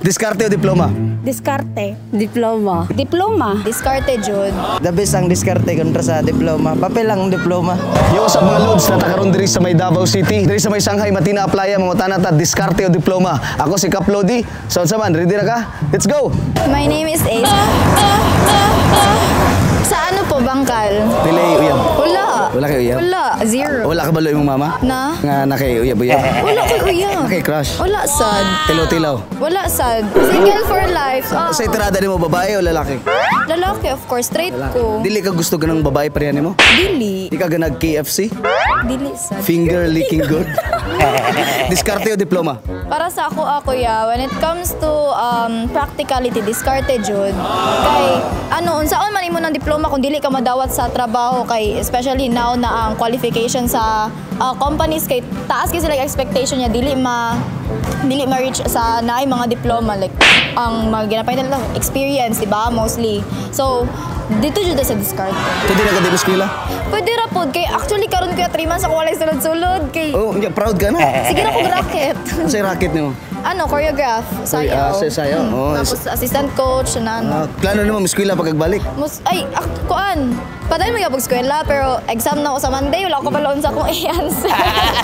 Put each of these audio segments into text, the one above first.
Diskarte o diploma? Diskarte. Diploma. Diploma. Diskarte, jud. The best ang diskarte kontra sa diploma. Papel lang ang diploma. Yo sa mga lods na karon diri sa may Davao City, diri sa may Shanghai Matina Playa, mangutana ta diskarte o diploma. Ako si Kap Lodi. So unsa man, ready ra ka? Let's go. My name is Ace. Sa ano po, bangkal? Pila uyab? Wala. Wala kay uyab? Wala. Zero. Wala ka balo imong mama? Na? Nga na kay uyab uyab. Wala ko'y uyab. Okay, crush. Wala, sad. Tilaw-tilaw. Wala, sad. Single for life. Ah. Sa tirada nimo, babae o lalaki? Lalaki, of course. Straight ko. Dili ka gusto ganang babae pareha nimo? Dili. Di ka ganag KFC? Dili, sad. Finger licking good? Diskarte o diploma? Para sa ako, ako ya, when it comes to practicality, diskarte jud. Kay ano, unsaon man imo ng diploma kung dili ka madawat sa trabaho, kay especially now na ang qualification sa companies kay taas kay sila expectation niya, dili ma-reach sa naay mga diploma, like ang mga ginapay nila experience, di ba, mostly. So dito jud sa diskarte. Pwede na ka di eskwela? Pwede ra pod, kay actually karon kuya, 3 months ako walay sulod-sulod kay Oh, yeah, proud ka na. Sige na kog racket. Unsay racket nimo? Ano, choreograph, sayaw. Ah, sa sayaw. Oh, Tapos assistant coach na ano. Ah, plano nimo eskwela pag pagbalik? Mus ay, kuan. Padayon mo gyud eskwela, pero exam na ako sa Monday, wala ko baloon sa akong i-answer.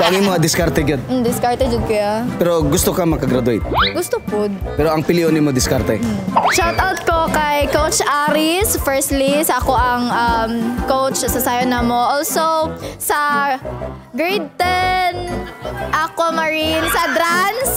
So ang imo diskarte gyud. Diskarte jud kuya. Pero gusto ka makagraduate. Gusto pod. Pero ang pilion nimo diskarte. Shout out ko kay Coach Aris, firstly, sa ako ang coach sa sayo na mo. Also, sa grade 10, Aquamarine, sa Drans.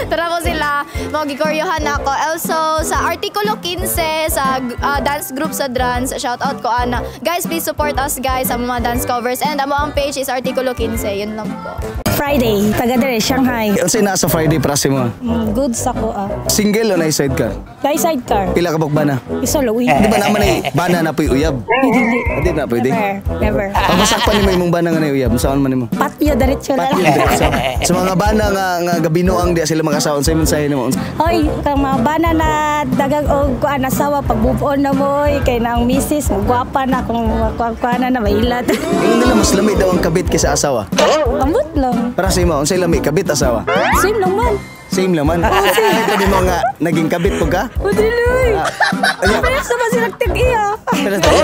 Tara po sila, mga gikoryohan ako. Also, sa Artikulo 15, sa dance group sa Drans, shout out ko ana. Guys, please support us, guys, sa mga dance covers. And amo ang page is Artikulo 15, yun lang po. Friday. Taga dere, Shanghai. Unsay naa sa Friday para sa imo? Good sa ko ah. Single o na sidecar? Dai sidecar. Pila ka buok bana? Isa lang, uy. Di ba naman ay bana na po'y uyab? Dili. Di na pwede. Never. Never. Pagmasakpan nimo imong bana nga na uyab, saan man nimo? Patyo, diretso na Patyo lang. diretso. Sa mga bana nga gabinoang di sila mag-asawa, unsay mensahe nimo? Hoy, kang mga bana na dagang og kuan asawa, pag move on na mo oy, kay na ang misis mo gwapa na kung kuan na mailat. Ingon nila mas lami daw ang kabit kaysa asawa. Ambot lang. Para sa imo, unsay lami, kabit, asawa? Same lang man. Same lang man. Ito mo nga naging kabit po ka? O dili. Anya. Pero sa ba sila iya.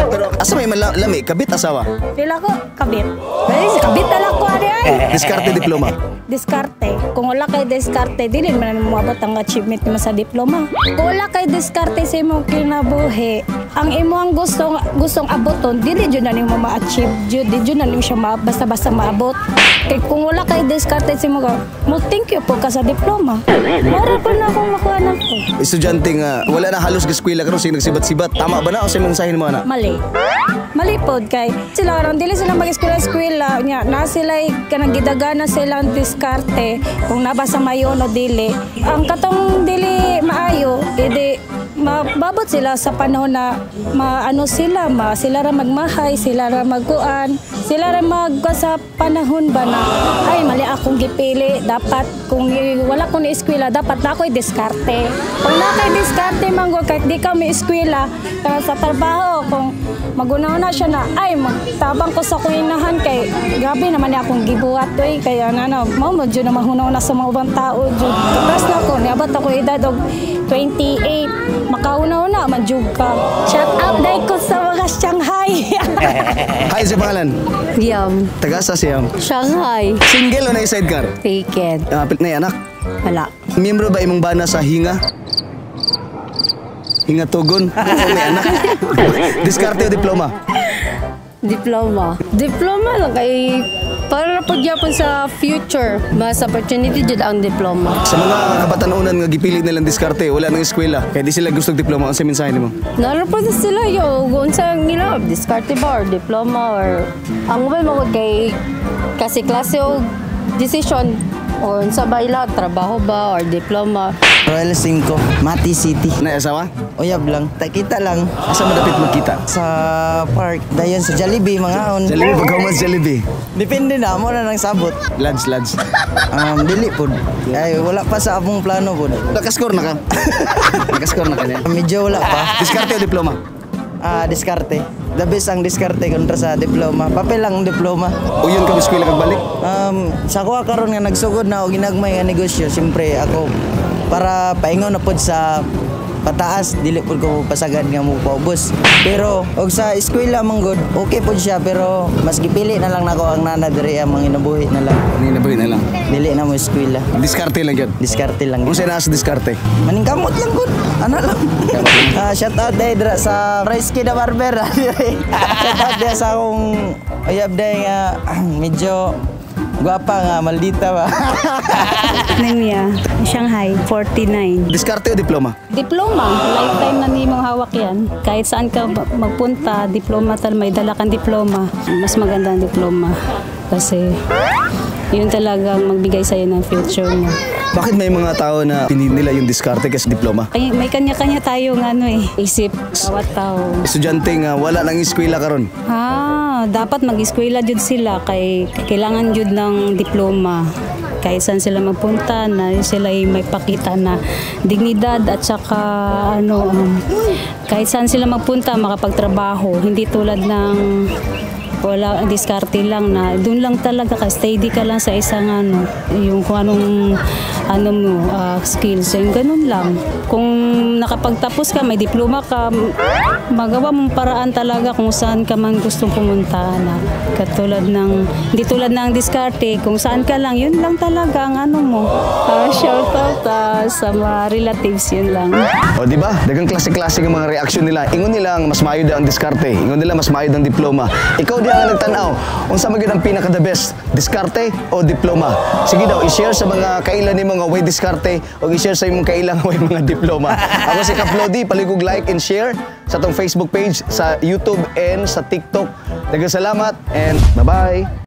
Pero asa may lami, kabit, asawa? Dila ko kabit. Ay, kabit na lang ko ani ay. Diskarte, diploma? Diskarte. Kung wala kay diskarte, dili man moabot ang achievement mo sa diploma. Kung wala kay diskarte sa imong kinabuhi, ang imo ang gustong aboton, dili jud na nimo ma-achieve jud, di jud na nimo siya basta-basta maabot. Kay kung wala kay diskarte sa imo, mo thank you po ka sa diploma. Mara pa na akong makuha na ko. Estudyante nga wala na halos gaskwela karon, sige nagsibat-sibat. Tama ba na o sa mensahe nimo ana? Mali. Mali pod, kay sila karon dili sila mag-eskwela-eskwela nya na sila kanang gidagana sila ang diskarte kung naba sa mayo o dili. Ang katong dili maayo, edi mababot sila sa panahon na maano sila, sila ra magmahay, sila ra magkuan, sila ra magkuan sa panahon ba na ay, mali akong gipili, dapat kung wala ko ni eskwela, dapat na ako'y diskarte. Kung na kay diskarte manggo, kahit di ka may eskwela, pero sa trabaho kung magunaw na siya na ay, magtabang ko sa kuinahan kay grabe naman ni akong gibuhat oy, kaya na na mao mo jud na mahunaw na sa mga ubang tao jud. Tapos na ako niabot ako edad og 28, makauna-una man jud ka. Shout out dai ko sa mga Shanghai. Hi, sa pangalan? Yam. Taga sa siyam. Shanghai. Single o na sidecar? Taken. Na anak? Wala. Miyembro ba imong bana sa Hinga? Hinga tugon? Oo, may anak. Diskarte o diploma? Diploma. Diploma lang kay para po gyapon sa future. Mas opportunity jud ang diploma. Sa mga kabatanunan nga gipili nilang diskarte, wala nang eskwela, kaya di sila gustong diploma, ang mensahe nimo? Naro po na sila yo unsa ang ila diskarte ba or diploma or ang ubay mo kay kasi klase og decision or unsa ba ila trabaho ba or diploma. Royal 5, Mati City. Na asawa? Uyab lang. Takita lang. Asa mo dapit magkita? Sa park. Dayon sa Jollibee, mga on. Jollibee, pagkahuman sa Jollibee. Depende na, mo na nang sabot. Lads, lads. Dili po. Ay, wala pa sa among plano po. Nakascore na ka? Nakascore na ka niya? Medyo wala pa. Diskarte o diploma? Ah, diskarte. The best ang diskarte kontra sa diploma. Papel lang ang diploma. Uyon ka eskwela kagbalik? Sa kuha karon nga nagsugod na og ginagmay nga negosyo, siyempre ako Para paingon na pod sa pataas, dili pud ko pasagad nga mo paubos. Pero og sa eskwela man gud, okay pud siya, pero mas gipili na lang nako ang nana diri ang mga inabuhi na lang. Ninabuhi na lang. Dili na mo eskwela. Diskarte lang yun. Diskarte lang. Kung naa sa diskarte. Maningkamot lang gud. Ano lang. Ah, shout out day dira sa Rice Kid Barber. Shout out day sa akong uyab day nga medyo gwapa nga maldita ba. Nemia, Shanghai, 49. Diskarte o diploma? Diploma, lifetime na nimong hawak yan. Kahit saan ka magpunta, diploma tal may dala kang diploma. Mas maganda ang diploma kasi yun talagang magbigay sa'yo ng future mo. Bakit may mga tao na pinili nila yung diskarte kasi diploma? Ay, may kanya-kanya tayong ano eh, isip, bawat tao. Estudyante nga wala nang eskwela karon. Ah, dapat mag-eskwela jud sila kay kailangan jud ng diploma. Kahit saan sila magpunta na sila ay may pakita na dignidad at saka ano kahit saan sila magpunta makapagtrabaho, hindi tulad ng wala, diskarte lang na doon lang talaga ka, steady ka lang sa isang ano, yung kung anong ano mo skills, yung ganun lang. Kung nakapagtapos ka, may diploma ka, magawa mong paraan talaga kung saan ka man gustong pumunta na katulad ng hindi tulad ng diskarte, kung saan ka lang, yun lang talaga ang ano mo. Shout out sa mga relatives, yun lang. O, di ba? Daghang klase-klase ng mga reaksyon nila. Ingon nila ang mas maayo daw ang diskarte. Ingon nila mas maayo ang diploma. Ikaw di ang nagtan-aw. Unsa man gyud ang pinaka the best? Diskarte o diploma? Sige daw, i-share sa mga kaila nimo nga way diskarte o i-share sa imong kaila nga way mga diploma. Ako si Kaplodi, palihog like and share sa atong Facebook page, sa YouTube and sa TikTok. Daghang salamat and bye-bye.